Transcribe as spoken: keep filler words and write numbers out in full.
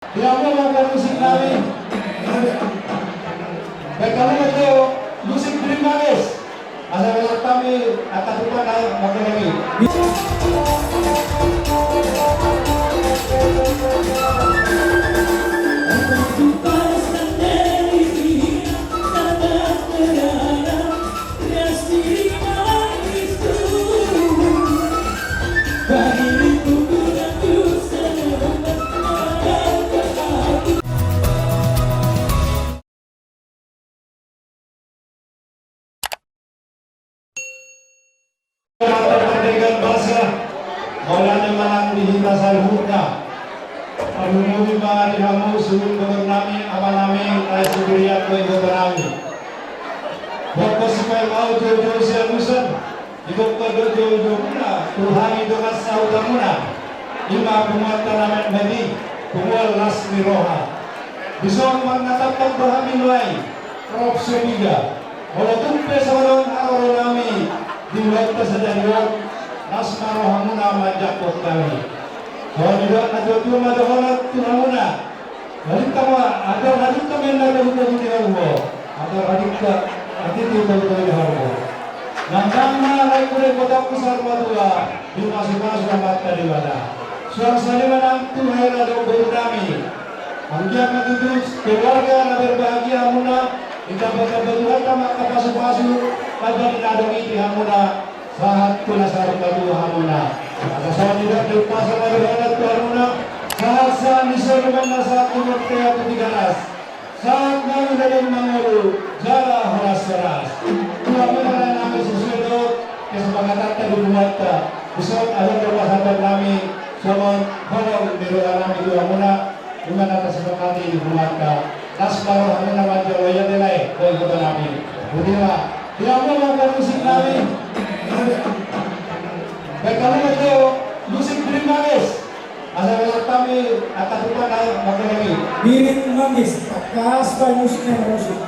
Di hamu ma angka musik nami. Baik, hamu ma jo musik Dream Manges. Asa melak kami angka tumpang na mangkalangi. Mauliate ma nang di hita saluhutna. Parlungupi ma di hamu suhut dohot nami, ama nami, raja Sibirian, dohot iboto nami. Bokkon sipaima on, jou-jou sialusan. Dibokkon do jou-joumuna tu hami dongan sahutamuna. I ma punguanta na metmet i, punguan las ni roha. Dison mangatampak do hami nuaeng, rap so piga. Molo tung pe songon on haroro nami di ulaonta sadari on, las ma rohamuna manjangkon hami. Songon nidok natuatua ma dohonon tu hamuna. Halimpa ma, andor halimpa ma inna togutogu ni hamu ho. Andor halimpa, andor halimpa togutogu ni hamu ho. Nang dang ma naeng hurang botoonku saur matua, dipasupasu Amanta Debata. Suang songon i ma nang tu hela dohot boru nami. Anggiat ma tutu keluarga na berbahagia hamuna, ditamba-tamba Tuhanta ma angka pasupasu, tamba ni na adong i di hamuna, sahat tu na saur matua hamuna. Asa songon i do, dipasahat ma dohonon tu hamuna, sahat-sahat ni solu ma inna sahat tu bontean tu Tigaras. Sahat ma inna denggan mangolu, jala horas-horas. Tu hamuna lae nami, sesuai dohot kesepakatanta di punguanta. Dison adong do pasahaton nami, songon holong ni roha nami tu hamuna. I ma na tasepakati di punguanta. Las ma rohamuna manjalo, ia de lae, dohot iboto nami. Botima. Di hamu ma angka musik nami. Baik, hamu ma jo musik Dream Manges. Asa melak kami angka tumpang na mangkalangi. Dream Manges, tangkas baen musik na, musik.